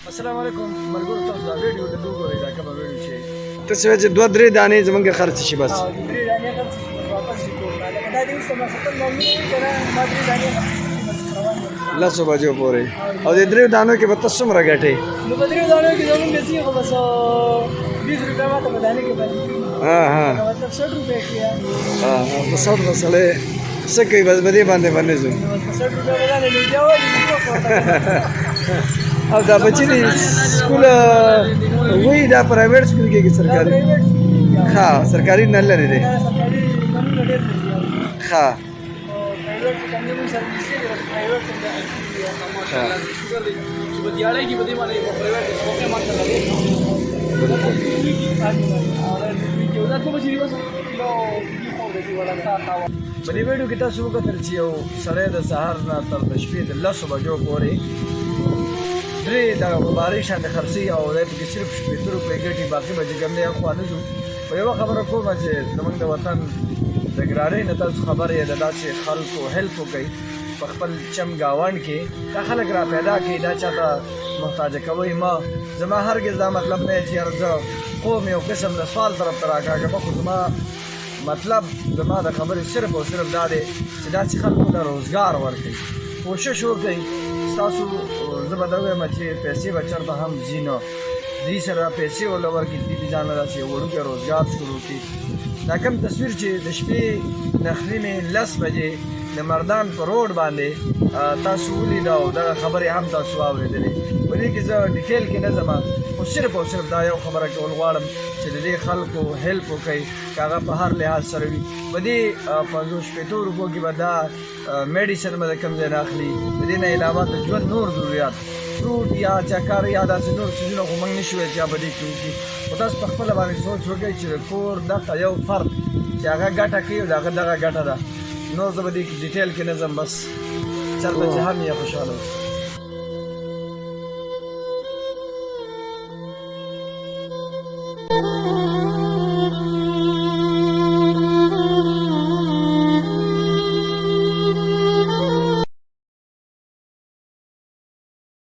السلام علیکم ملګرو، تاسو دا ویډیو لږ وګورئ، دا کومه ویډیو چې ته څه چې دوه درې دانې زمونږ خرڅ شي بس. درې دانې خرڅ شي، بس واپس شي کور ته. لکه دا دې اوس ماخوستن معلومه وي که نه، ما درې دانې خرڅ شي، بس روان یم. 10 بجو پورې، او د دریو دانو کې به ته څومره ګټې؟ نو په دریو دانو کې زمونږ ځي خو بس 20 روپۍ ما ته په دانې کې باندې. ها ها مطلب 60 روپۍ کې. ها ها، په 60 مسلې څه کوي؟ بس په دې باندې باندې ځو. نو بس په 60 روپۍ به ځان لوبیا وایي کور ته. او دا بچی دی سکول وای، دا private school کې که سرکاري؟ Private school. ها، سرکاري نه لري دی؟ سرکاري قانون ډېر دی. او private چې کوم دی، موږ سره نږدې دی، بس private هم دی. ماشاءالله، شکر دی چې په دیاړۍ کې په دې باندې په private موقع ماشاءالله دی. دا څو بجې دی؟ بس یو په دې ویډیو کې تاسو وکتل چې یو سړی د سهار نه تر د شپې د 10 بجو پورې درې دغه غبارې شان خرڅي او دی پکې صرف 60 روپۍ ګټي، باقي به چې کوم دی اخوا نه ځو. خو یوه خبره کوم چې زمونږ د وطن د ګرانۍ نه تاسو خبر یې، د داسې خلکو help وکړئ. په خپل چم ګاونډ کې دا خلک را پیدا کړئ، دا چاته محتاج کوئ ما. زما هرګز دا مطلب نه دی چې یاره زه قوم یو قسم د سوال طرف ته راکاږم، خو زما مطلب، زما د خبرې صرف او صرف دا دی چې داسې خلکو ته روزګار ورکړئ، کوشش وکړئ. ستاسو زه به دا ووایم چې پیسې به چېرته هم ځي نه، دوی سره پیسې وله ورکړي چې دوی ځان له داسې یو وړوکی روزګار شروع کړي. دا کوم تصویر چې د شپې 9:30 لس بجې د مردان په روډ باندې تاسو ولید او دغه خبرې هم تاسو واورېدلې، په دې کې زه detail کې نه ځم، خو صرف او صرف دا یو خبره کول غواړم چې د دې خلکو help وکړئ، که هغه په هر لحاظ سره وي. په دې 50 60 روپو کې به دا medicine به د کوم ځای نه اخلي؟ د دې نه علاوه د ژوند نور ضروریات، فروټ یا چکر یا داسې نور څیزونه خو موږ نشو ویل چې په دې کې وکړي. خو تاسو په خپله باندې سوچ وکړئ چې د کور دغه یو فرد چې هغه ګټه کوي او د هغه دغه ګټه ده. نور زه به دې کې detail کې نه ځم، بس چېرته چې هم یې خوشحاله اوسئ.